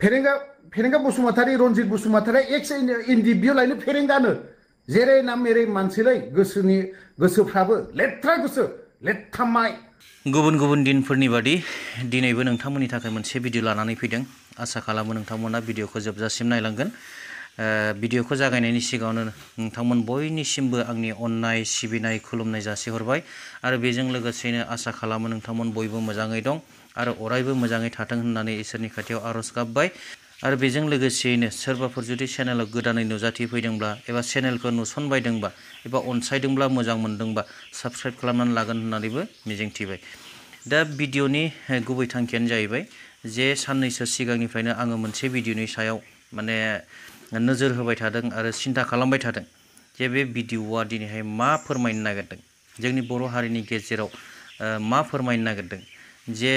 फेरेंगा फेरेंगा बसुमतारी रनजित बसुमतारी एक्स इन्डिभिजुअल लायनो फेरेंगानो जेरै ना मेरै मानसिलै गोसोनि गोसोफ्राबो लेथ्रा गोसो लेथ्रा माइ गुबुन गुबुन दिनफोरनि बादि दिनैबो नोंथांमोननि थाखाय मोनसे भिडिअ लानानै फैदों। आसा खालामो नोंथांमोना भिडिअखौ जोबजासिम नायलांगोन। भिडिअखौ जागायनायनि सिगाङावनो नोंथांमोन बयनिसिमबो आंनि अननाय सिबिनाय खुलुमनाय जासिहरबाय आरो बेजों लोगोसेनो आसा खालामो नोंथांमोन बयबो मोजाङै दं आरो अरायबो मोजाङै थाथों होननानै इसोरनि खाथियाव आरज गाबबाय। आरो बेजों लोगोसेयैनो सोरबाफोर जुदि चेनेलाव गोदानै नुजाथिफैदोंब्ला एबा चेनेलखौ नुसनबायदोंबा एबा अनसायदोंब्ला मोजां मोनदोंबा साबस्क्राइब खालामनानै लागोन होननानैबो मिजिंथिबाय। दा भिडिअनि गुबै थांखियानो जाहैबाय जे साननैसो सिगांनिफ्रायनो आङो मोनसे भिडिअनि सायाव माने नोजोर होबाय थादों आरो सिन्था खालामबाय थादों जे बे भिडिअआ दिनैहाय मा फोरमायनो नागिरदों, जोंनि बर' हारिनि गेजेराव मा फोरमायनो नागिरदों। जे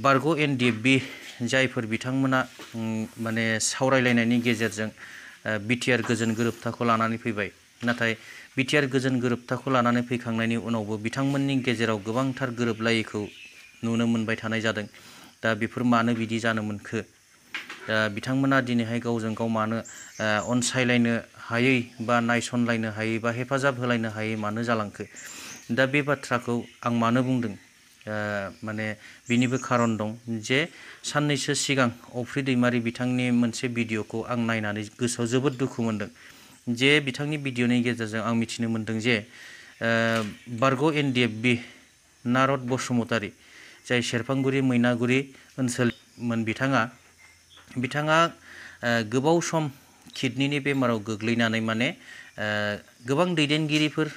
बारग' एनडिएफबि जायफोर बिथांमोना माने सावरायलायनायनि गेजेरजों बिटिआर गोजोन गोरोबथाखौ लानानै फैबाय, नाथाय बिटिआर गोजोन गोरोबथाखौ लानानै फैखांनायनि उनावबो बिथांमोननि गेजेराव गोबांथार गोरोबलायैखौ नुनो मोनबाय थानाय जादों। दा बेफोर मानो बिदि जानो मोनखो, बिथांमोना दिनैहाय गावजों गाव मानो अनसायलायनो हायै बा नायसनलायनो हायै बा हेफाजाब होलायनो हायै मानो जालांखो। दा बे बाथ्राखौ आं मानो बुंदों, माने बिनिबो खारन दं। जे साननैसो सिगां अफ्रि दैमारि बिथांनि मोनसे भिडिअखौ आं नायनानै गोसोआव जोबोद दुखु मोनदों। जे बिथांनि भिडिअनि गेजेरजों आं मिथिनो मोनदों जे बारग' एनडिएफबि नारद बसुमतारी जाय सेरफांगुरि मैनागुरि ओनसोलमोन, बिथाङा गोबाव सम किडनिनि बेमाराव गोग्लैनानै माने गोबां दैदेनगिरिफोर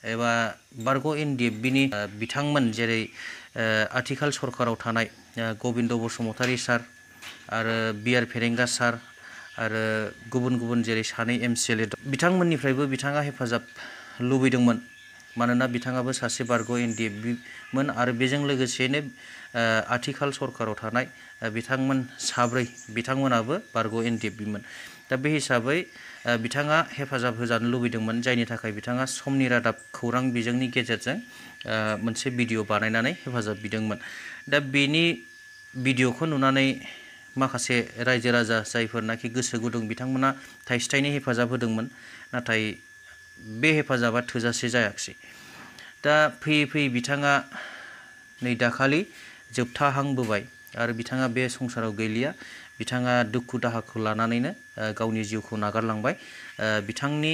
एबा बारग' एनडिएफबिनि बिथांमोन जेरै आथिखाल सरकाराव थानाय गबिन्द बसुमतारी सार आरो बिआर फेरेंगा सार आरो गुबुन गुबुन जेरै सानै एमसिएलए दं, बिथांमोननिफ्रायबो बिथाङा हेफाजाब लुबैदोंमोन। मानोना बिथाङाबो सासे बारग' एनडिएफबिमोन आरो बेजों लोगोसेनो आथिखाल सरकाराव थानाय बिथांमोन साब्रै बिथांमोनाबो बारग' एनडिएफबिमोन। दा बे हिसाबै बिथाङा हेफाजाब होजानो लुबैदोंमोन, जायनि थाखाय बिथाङा समनि रादाब खौरां बिजोंनि गेजेरजों मोनसे भिडिअ बानायनानै हेफाजाब बिदोंमोन। दा बेनि भिडिअखौ नुनानै माखासे रायजो राजा जायफोरनाखि गोसो गुदुं बिथांमोना थाइसे थाइनै हेफाजाब होदोंमोन, नाथाय बे हेफाजाबा थोजासे जायाखिसै। दा फैयै फैयै बिथाङा नै दाखालि जोबथाहांबोबाय आरो बिथाङा बे संसाराव गैलिया। बिथाङा दुखु दाहाखौ लानानैनो गावनि जिउखौ नागारलांबाय। बिथांनि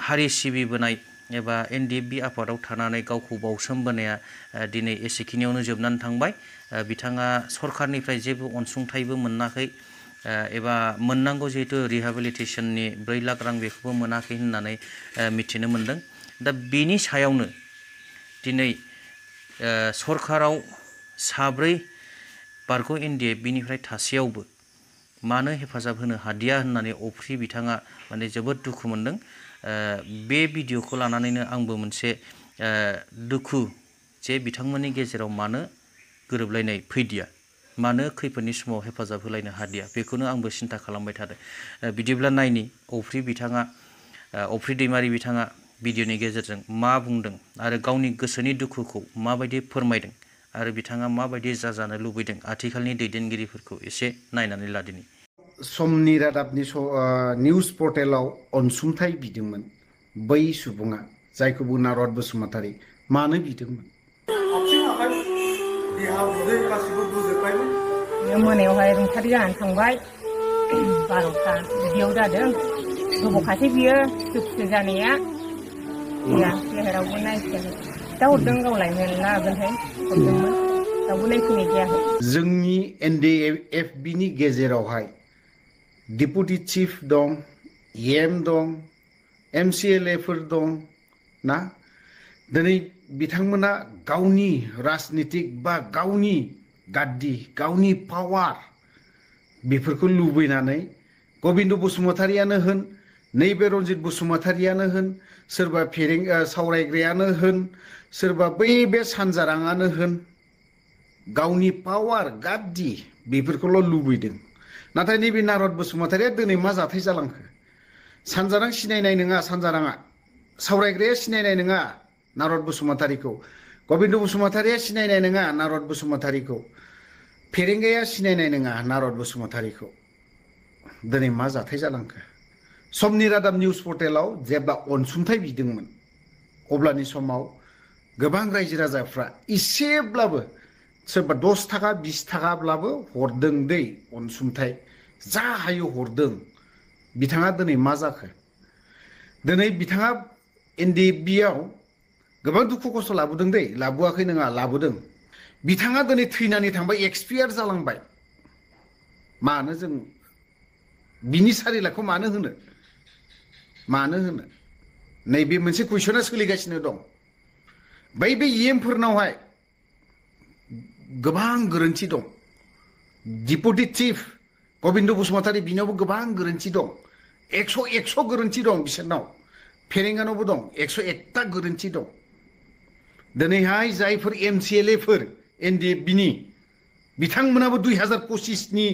हारि सिबिबोनाय एबा एनडिएफबि आफादाव थानानै गावखौ बावसोमबोनाया दिनै एसेखिनियावनो जोबनानै थांबाय। बिथाङा सरकारनिफ्राय जेबो अनसुंथाइबो मोनाखै एबा मोननांगौ जिहेतु रिहेबिलिटेसननि 4 लाख रां बेखौबो मोनाखै होननानै मिथिनो मोनदों। दा बेनि सायावनो दिनै सरकाराव साब्रै बारग' एनडिएफबिनिफ्राय थासेयावबो मानो हेफाजाब होनो हादिया होननानै अफ्रि बिथाङा माने जोबोद दुखु मोनदों। बे भिडिअखौ लानानैनो आंबो मोनसे दुखु जे बिथांमोननि गेजेराव मानो गोरोबलायनाय फैदिया, मानो खैफोदनि समाव हेफाजाब होलायनो हादिया, बेखौनो आंबो सिन्था खालामबाय थादों। बिदिब्ला नायनि अफ्रि दैमारि बिथाङा भिडिअनि गेजेरजों मा बुंदों आरो गावनि गोसोनि दुखुखौ माबायदि फोरमायदों आरो बिथाङा माबायदि जाजानो लुबैदों आथिखालनि दैदेनगिरिफोरखौ एसे नायनानै लादिनि। समनि रादाबनि निउस पर्टेलाव अनसुंथाइ बिदोंमोन बै सुबुङा, जायखौ बुङो नारद बसुमतारी, मानो बिदोंमोन? आथिं आखाइ देहा उदै गासिबो बोजोबबायमोन। बेयो मोनायावहाय रुंसारि जानानै थांबाय। 12था बिदियाव जादों। गोबावखासै बियो फिसौ जानाया। गैया जेरावबो नायफैयाखै। दा हरदों गावलाय मेरला आगोलहाय हरदोंमोन, दाबो नायफैनाय जायाखै। जोंनि एनडिएफबिनि गेजेरावहाय डिपुटि चिफ दं, एम दं, एमसिएलएफोर दं ना। दिनै बिथांमोना गावनि राजनितिक बा गावनि गाद्दि, गावनि पावार बेफोरखौ लुबैनानै गबिन्द बसुमतारियानो होन, नैबे रनजित बसुमतारियानो होन, सोरबा सावरायग्रायानो होन, सोरबा बै बे सानजाराङानो होन, गावनि पावार गाद्दि बेफोरखौल' लुबैदों। नाथाय नैबे नारद बसुमतारिया दिनै मा जाथाय जालांखो? सानजारां सिनायनाय नङा, सानजाराङा सावरायग्राया सिनायनाय नङा नारद बसुमतारिखौ, गबिन्द बसुमतारिया सिनायनाय नङा नारद बसुमतारिखौ। फेरेंगाया सिनायनाय नङा नारद बसुमतारीखौ दिनै मा जाथाय जालांखो समनि रादाब निउस पर्टेलाव जेब्ला अनसुंथाइ बिदोंमोन अब्लानि समाव गोबां रायजो राजाफ्रा इसेब्लाबो सोरबा 10 थाखा 20 थाखाब्लाबो हरदों दै अनसुंथाइ जा हायो हरदों बिथाङा दिनै मा जाखो दिनै बिथाङा एनडिएफबिआव गोबां दुखु खस्थ' लाबोदों दै लाबोआखै नङा लाबोदों बिथाङा दिनै थैनानै थांबाय एक्सपायार जालांबाय मानो जों बिनि 4 लाखखौ मानो होनो नैबे मोनसे कुइसना सोलिगासिनो दं बै इएमफोरनावहाय गोबां गोरोन्थि दं डिपुटि चिफ गबिन्द बसुमतारी बिनावबो गोबां गोरोन्थि दं 100 गोरोन्थि दं बिसोरनाव फेरेंगानावबो दं 101ता गोरोन्थि दं दिनैहाय जायफोर एमसिएलएफोर एनडिएफबिनि बिथांमोनाबो 2025 नि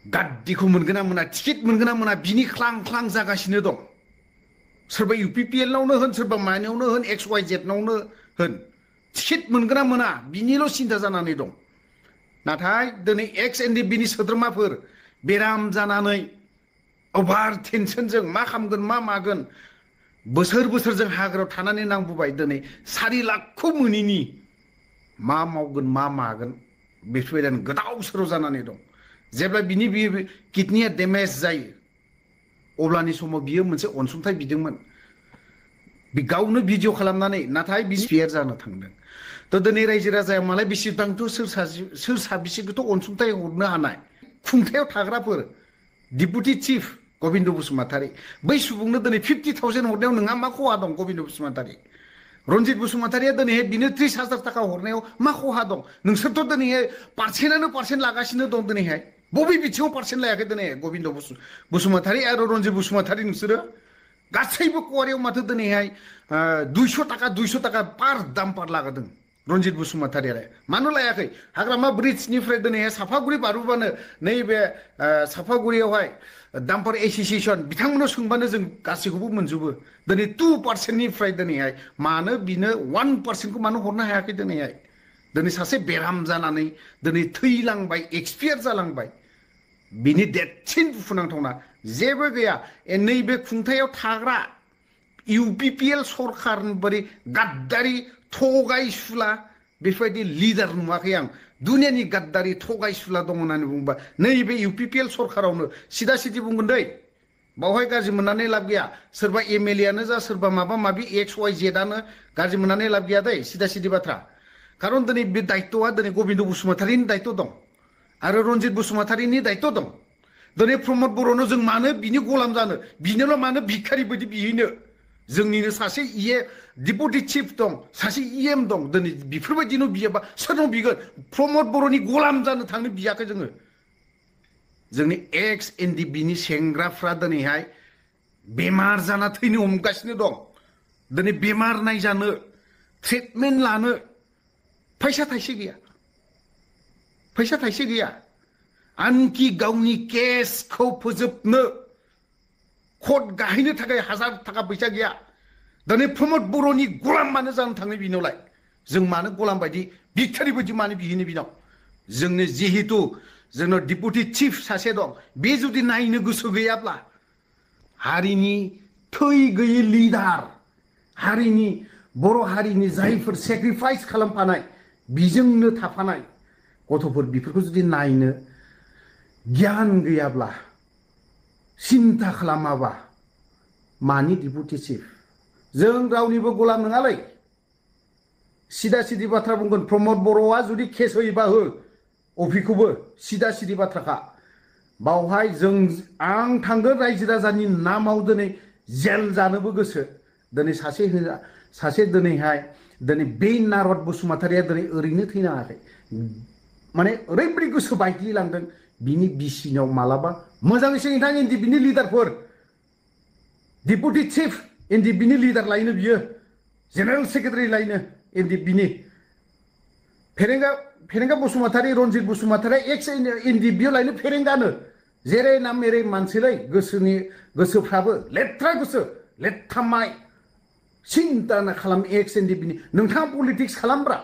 गाद्दिखौ मोनगोन ना मोना टिकेट मोनगोन ना मोना बिनि ख्लां ख्लां जागासिनो दं सोरबा इउपिपिएलनावनो होन सोरबा मानियावनो होन XYZ नावनो होन टिकेट मोनगोन ना मोना बिनिल' सिन्था जानानै दं नाथाय दिनै एक्स एनडिएफबिनि सोद्रोमाफोर बेराम जानानै अभार टेनसनजों मा खामगोन मा मागोन बोसोर जों हाग्रायाव थानानै नांबोबाय दिनै 4 लाखखौ मोनिनि मा मावगोन मा मागोन बेफोरबायदिनो गोदाव सोराव जानानै दं जेब्ला बिनि किडनिया डेमेज जायो अब्लानि समाव बियो मोनसे अनसुंथाइ बिदोंमोन गावनो भिडिअ खालामनानै नाथाय बिनि एक्सपायार जानो थांदों थ' दिनै रायजो राजाया मालाय बेसेबांथ' सोर साबेसेखौथ' अनसुंथाइ हरनो हानाय खुंथायाव थाग्राफोर डिपुटि चिफ गबिन्द बसुमतारी बै सुबुंनो दिनै 50,000 हरनायाव नोंहा मा खहा दं गबिन्द बसुमतारी रन्जित बसुमतारीया दिनैहाय बिनो 30,000 थाखा हरनायाव मा खहा दं नोंसोरथ' दिनैहाय पार्सेन्ट लागासिनो दं दिनैहाय बबे बिथिङाव पार्सेन्ट लायाखै दिनै गबिन्द बसुमतारी आरो रन्जित बसुमतारी नोंसोरो गासैबो कुवारियाव माथो दिनैहाय 200 थाखा पार दाम्पार लागादों रन्जित बसुमतारीया मानो लायाखै हाग्रामा ब्रिजनिफ्राय दिनैहाय साफागुरि बारबोबानो नैबे साफागुरियावहाय दाम्पार एसोसिएशन बिथांमोनाव सोंबानो जों गासैखौबो मोनजोबो दिनै 2% निफ्राय दिनैहाय मानो बिनो 1% खौ मानो हरनो हायाखै दिनैहाय दिनै सासे बेराम जानानै दिनै थैलांबाय एक्सपायार जालांबाय बिनि देरसिन दुखुनांथावना जेबो गैया नैबे खुंथायाव थाग्रा इउपिपिएल सरखारनि बोरै गाद्दारि थगायसुला बेफोरबायदि लिडार नुवाखै आं दुनियानि गाद्दारि थगायसुला दं होननानै बुंबा नैबे इउपिपिएल सरखारावनो सिदा सिदि बुंगोन दै बावहाय गाज्रि मोननानै लाब गैया सोरबा एमएलएआनो जा सोरबा माबा माबि XYZआनो गाज्रि मोननानै लाब गैया दै सिदा सिदि बाथ्रा खारन दिनै बे दायित्वआ दिनै गबिन्द बसुमतारीनि दायित्व दं आरो रन्जित बसुमतारीनि दायित्व दं दिनै प्रमद बर'नो जों मानो बिनि गलाम जानो बिनोल' मानो भिखारि बायदि बिहैनो जोंनिनो सासे डिपुटि चिफ दं सासे EM दं दिनै बेफोरबायदिनो बियोबा सोरनाव बिगोन प्रमद बर'नि गलाम जानो थांनो बियाखै जोङो जोंनि एक्स एनडिएफबिनि सेंग्राफ्रा दिनैहाय बेमार जाना थैनो हमगासिनो दं दिनै बेमार नायजानो ट्रिटमेन्ट लानो फैसा थाइसे गैया आनखि गावनि केसखौ फोजोबनो कट गाहैनो थाखाय 1000 थाखा फैसा गैया दिनै प्रमद बर'नि गलाम मानो जानो थाङो बिनावलाय जों मानो गलाम बायदि भिखारि बायदि मानो बिहैनो बिनाव जोंनो जिहेतु जोंनाव डिपुटि चिफ सासे दं बे जुदि नायनो गोसो गैयाब्ला हारिनि थै गैयै लिडार हारिनि बर' हारिनि जायफोर सेक्रिफाइस खालामफानाय बिजोंनो थाफानाय गथ'फोर बेफोरखौ जुदि नायनो गियान गैयाब्ला सिन्था खालामाबा मानि डिपुटि चिफ जों रावनिबो गलाम नङालै सिदा सिदि बाथ्रा बुंगोन प्रमद बर'आ जुदि केस होयोबा हो अफिखौबो सिदा सिदि बाथ्राखा बावहाय जों आं थांगोन रायजो राजानि नामाव दिनै जेल जानोबो गोसो दिनै सासे दिनैहाय दिनै बे नारद बसुमतारीया दिनै ओरैनो थैनाङाखै माने ओरैबायदि गोसो बायग्लिलांदों बिनि बिसिनाव मालाबा मोजाङैसो नोंथां एनडिएफबिनि लिडारफोर डिपुटि चिफ एनडिएफबिनि लिडार लायनो बियो जेनेरेल सेक्रेटारि लायनो एनडिएफबिनि फेरेंगा बसुमतारी रन्जित बसुमतारी एक्स एनडिएफबियाव लायनो फेरेंगानो जेरै ना मेरै मानसिलै गोसोफ्राबो लेथ्रा गोसो लेथ्रा माइ सिन्ता खालाम एक्स एनडिएफबिनि नोंथाङा पलिटिक्स खालामब्रा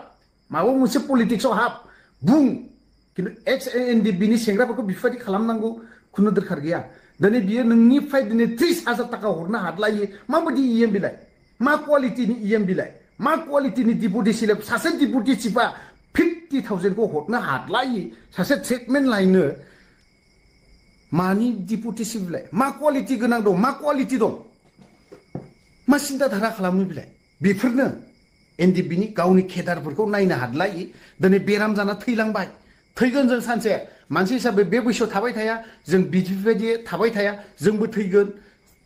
माबा मोनसे पलिटिक्सआव हाब बुं खिन्थु एक्स एनडिएफबिनि सेंग्राफोरखौ बेफोरबायदि खालामनांगौ खुनु दरखार गैया दिनै बियो नोंनिफ्राय दिनै 30,000 थाखा हरनो हाद्लायो माबायदि इएम बिलाय मा क्वालिटिनि इएम बिलाय मा क्वालिटिनि डिपुटि सिलेब सासे डिपुटि चिफआ 50,000 खौ हरनो हाद्लायो सासे ट्रिटमेन्ट लायनो मानि डिपुटि चिफ बिलाय मा क्वालिटि गोनां दं मा क्वालिटि दं मा सिन्था धारा खालामनो बिलाय बेफोरनो एनडिएफबिनि गावनि केडारफोरखौ नायनो हाद्लायो दिनै बेराम जाना थैलांबाय थैगोन जों सानसे मानसि हिसाबै बे बैसोआव थाबाय थाया जों बिदिबायदि थाबाय थाया जोंबो थैगोन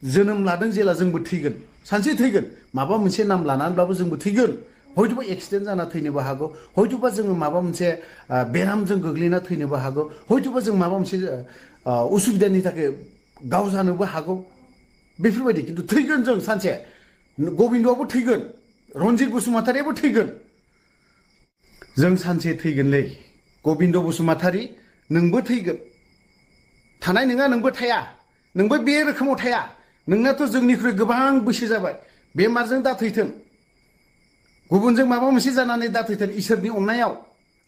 जोनोम लादों जेला जोंबो थैगोन सानसे थैगोन माबा मोनसे नाम लानानैब्लाबो जोंबो थैगोन हयतोबा एक्सिडेन्ट जाना थैनोबो हागौ हयतोबा जोङो माबा मोनसे बेरामजों गोग्लैना थैनोबो हागौ हयतोबा जों माबा मोनसे उसुबिदानि थाखाय गाव जानोबो हागौ बेफोरबायदि खिन्थु थैगोन जों सानसे गबिन्दआबो थैगोन रन्जित बसुमतारियाबो थैगोन जों सानसे थैगोनलै गबिन्द बसुमतारि नोंबो थैगोन थानाय नङा नोंबो थाया नोंबो बे रोखोमाव थाया नोंनाथ' जोंनिख्रुइ गोबां बैसो जाबाय बेमारजों दा थैथों गुबुनजों माबा मोनसे जानानै दा थैथों इसोरनि अननायाव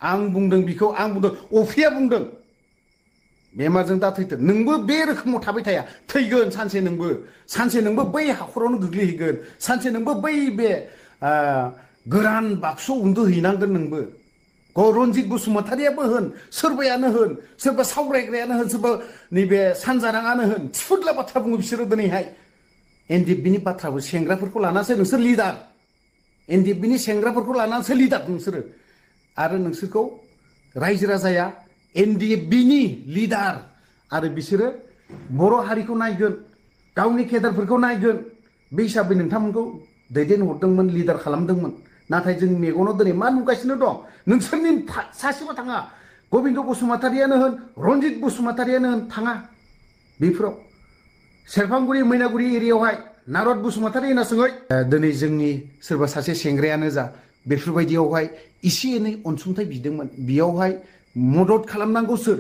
आं बुंदों बिखौ आं बुंदों अफिया बुंदों बेमारजों दा थैथों नोंबो बे रोखोमाव थाबाय थाया थैगोन सानसे नोंबो बै हाखरावनो गोग्लैहैगोन सानसे नोंबो बै बे गोरान बाक्सुआव उन्दुहैनांगोन नोंबो रन्जित बसुमतारियाबो होन सोरबायानो होन सोरबा सावरायग्रायानो होन सोरबा नैबे सानजाराङानो होन थिफुदला बाथ्रा बुङो बिसोरो दिनैहाय एनडिएफबिनि बाथ्राबो सेंग्राफोरखौ लानासो नोंसोर लिडार एनडिएफबिनि सेंग्राफोरखौ लानानैसो लिडार नोंसोरो आरो नोंसोरखौ रायजो राजाया एनडिएफबिनि लिडार आरो बिसोरो बर' हारिखौ नायगोन गावनि केडारफोरखौ नायगोन बे हिसाबै नोंथांमोनखौ दैदेनहरदोंमोन लिडार खालामदोंमोन नाथाय जों मेगनाव दिनै मा नुगासिनो दं नोंसोरनि सासेबो थाङा गबिन्द बसुमतारियानो होन रन्जित बसुमतारियानो होन थाङा बेफोराव सेरफांगुरि मैनागुरि एरियायावहाय नारद बसुमतारि होनना सोङै दिनै जोंनि सोरबा सासे सेंग्रायानो जा बेफोरबायदियावहाय एसे एनै अनसुंथाइ बिदोंमोन बेयावहाय मदद खालामनांगौ सोर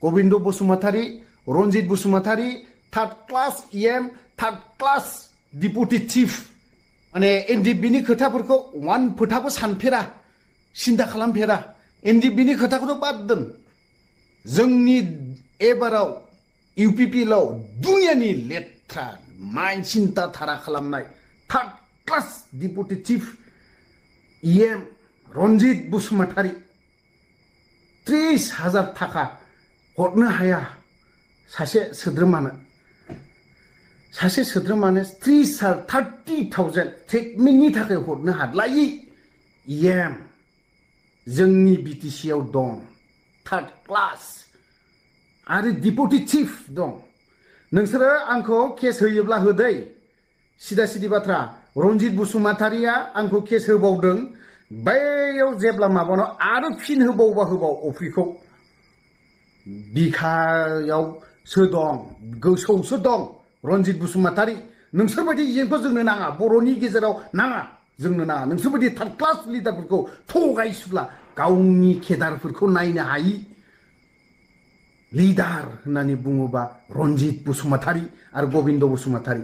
गबिन्द बसुमतारि रन्जित बसुमतारि थार्ड क्लास इएम थार्ड क्लास डिपुटि चिफ माने एनडिएफबिनि खोथाफोरखौ वान फोथाबो सानफेरा सिन्था खालामफेरा एनडिएफबिनि खोथाखौथ' बाद दोन जोंनि एबाराव इउपिपिएलआव दुनियानि लेथ्रा माइन सिन्था धारा खालामनाय third class deputy chief EM Ranjit Basumatary 30,000 थाखा हरनो हाया सासे सोद्रोमानो 30,000 ट्रिटमेन्टनि थाखाय हरनो हाद्लायै इएम जोंनि बिटिसिआव दं थार्ड क्लास आरो डिपुटि चिफ दं नोंसोरो आंखौ केस होयोब्ला होदै सिदा सिदि बाथ्रा रन्जित बसुमतारिया आंखौ केस होबावदों बैयाव जेब्ला माबानाव आरो फिन होबाव अफ्रिखौ बिखायावसो दं गोसोआवसो दं रन्जित बसुमतारि नोंसोरबायदि इएमखौ जोंनो नाङा बर'नि गेजेराव नाङा जोंनो नाङा नोंसोरबायदि थार्ड क्लास लिडारफोरखौ थगायसुला गावनि केडारफोरखौ नायनो हायि लिडार होननानै बुङोबा रन्जित बसुमतारि आरो गबिन्द बसुमतारि